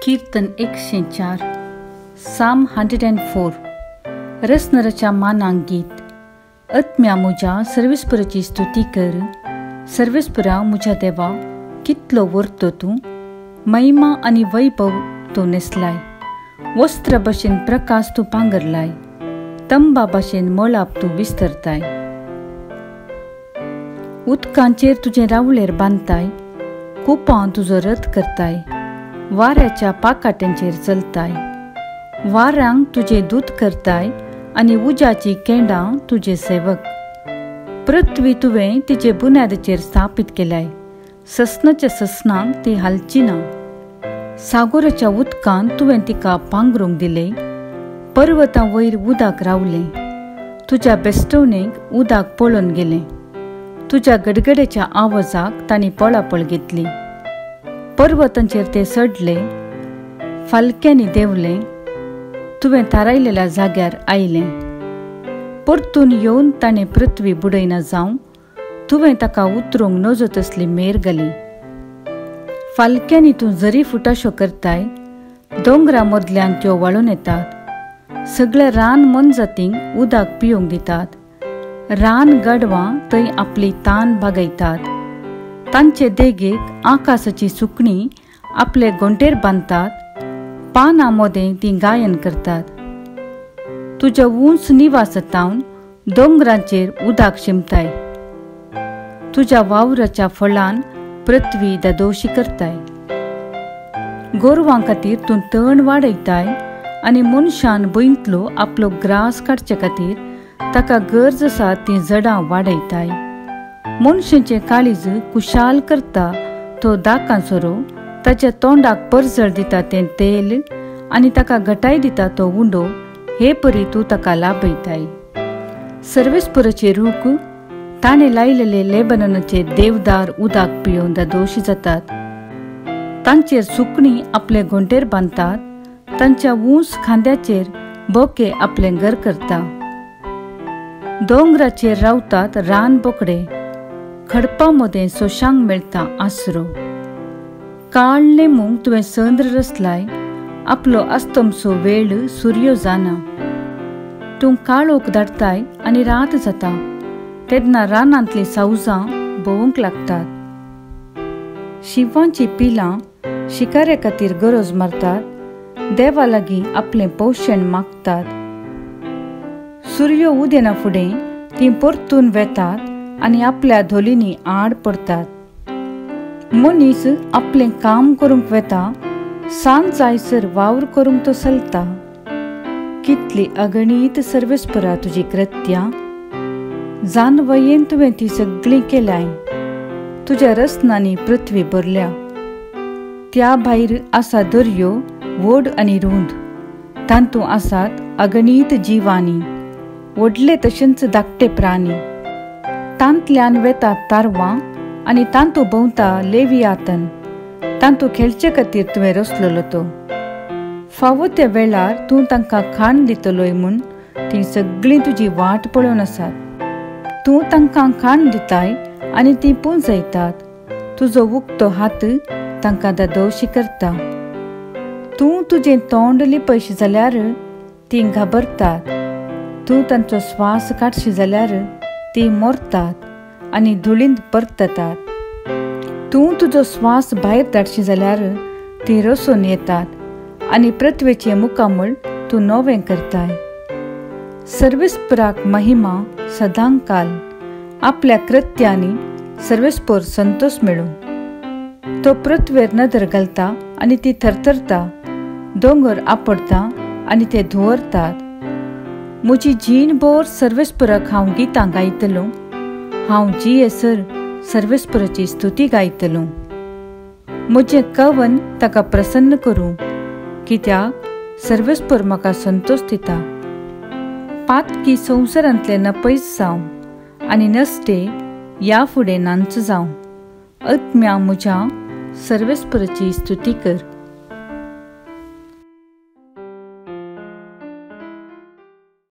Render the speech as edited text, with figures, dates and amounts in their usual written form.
कीर्तन 104, साम 104, रसनरच्या मानांक गीत. आत्म्या म्हज्या सर्वेस्पराची स्तुती कर. सर्वेस्परा म्हज्या देवा, कितलो वर्तो तूं, महिमा आनी वैभव तूं नेसलाय. वस्त्र भशेन प्रकाश तूं पांगरलाय, तंबा भशेन मळाप तूं विस्तरताय. उदकांचेर तुजें रावळेर बांदताय, कुपां तुजो रथ करताय, वाऱ्याच्या पाकाट्यांचेर चलताय. वाऱ्यांक तुजें दूत करताय आनी उज्याची केंडां तुजे सेवक. पृथ्वी तुवें तिचे बुन्यादीचेर स्थापीत केल्याय, ससनाच्या ससनांक ती हालची ना. सागोराच्या उदकान तुवें तिका पांगरूंक दिलें, पर्वतां वयर उदक रावलें. तुज्या बेस्टवणेक उदक पळोवन गेलें, तुज्या गडगड्याच्या आवाजाक तांणी पळापळ घेतली. पर्वतांचेर ते सडले, फालक्यांनी देंवले, तुवें थारायलेल्या जाग्यार आयलें. परतून येवन ताणें पृथ्वी बुडयना जावं, तुवें ताका उतरूंक नजो तसली मेर घाली. फालक्यांनी तूं जरी फुटाशो करताय, दोंगरा मदल्यान त्यो वाळून येतात. सगळ्या रान मोनजातींक उदक पिवंक दितात, रान गाडवां थंय आपली तान भागयतात. तांचे देगेक आकाशाची सुकणीं आपले गोंटेर बांदतात, पानां मदें तीं गायन करतात. तुज्या उंच निवासतावन दोंगरांचेर उदक शिंपताय, तुज्या वावराच्या फळान पृथ्वी दादोशी करताय. गोरवां खातीर तूं तण वाडयताय आनी मनशान भुंयतलो आपलो ग्रास काडचे खातीर ताका गरज आसा तीं जडां वाडयताय. मनशाचें काळीज कुशाल करता तो दाकां सोरो, ताच्या तोंडाक परजळ दिता तें तेल आनी ताका घटाय दिता तो उंडो, हे परी तूं ताका लाभयताय. सर्वेस्पराचे रूख ताणें लायलेले लेबननाचे देवदार उदक पियोवन दादोशी जातात. तांचेर सुकणीं आपले घोंटेर बांदतात, तांच्या ऊंच खांद्याचेर बोके आपलें घर करता. दोंगराचेर रावतात रान बोकडे, खडपां मदें सोशांक मेळटा आसरो. काळ नेमूंक तुवें संद्र रचलाय, आपलो अस्तमसो वेळ सुर्यो जाना. तूं काळोख धाडटाय आनी रात जाता, तेन्ना रानांतलीं सावजां भोंवूंक लागतात. शिंवाचीं पिलां शिकारे खातीर गरज मारतात, देवा लागीं आपलें पोशण मागतात. सुर्यो उदेना फुडें तीं परतून वेतात आनी आपल्या धोलींनी आड पडतात. मनीस आपलें काम करूंक वेता, सांज जायसर वावर करूंक तो चलता. कितली अगणीत सर्वेस्परा तुजी कृत्यां, जानवयेन तुवें ती सगळीं केल्याय. तुज्या रसनांनी पृथ्वी भरल्या, त्या भायर आसा दर्यो व्हड आनी रूंद, तातूंत आसात अगणीत जिवानी, व्हडले तशेंच धाकटे प्राणी. तांतल्यान वेतात तारवां आनी तांतू भोंवता लेवियातन, तांतू खेळचे खातीर तुवें रचलेलो तो. फावो त्या वेळार तूं तांकां खाण दितलोय म्हूण तीं सगळीं तुजी वाट पळोवन आसात. तूं तांकां खाण दिताय आनी तीं पुंजयतात, तुजो उक्तो हात तांकां दादोशी करता. तूं तुजें तोंड लिपयशी जाल्यार तीं घाबरतात, तूं तांचो स्वास काडशी जाल्यार तीं मरतात आनी धुळींत परततात. तूं तुजो स्वास भायर धाडशी जाल्यार तीं रसून येतात आनी पृथ्वेचें मुखामळ तूं नवें करताय. सर्वेस्पराक महिमा सदांकाल, आपल्या कृत्यांनी सर्वेस्पर संतोष मेळूं. तो पृथ्वेर नदर घालता आनी ती थरथरता, दोंगर आपडता आनी ते धुंवरतात. म्हजी जीणभर सर्वेस्पराक हांव गितां गायतलो, हांव जियेसर सर्वेस्पराची स्तुती गायतलो. म्हजें कवन ताका प्रसन्न करूं, कित्याक सर्वेस्पर म्हाका संतोष दिता. पातकी संवसारांतले नपयस जावं आनी नश्टे ह्या फुडें नांच जावं. आत्म्या म्हज्या सर्वेस्पराची स्तुती कर.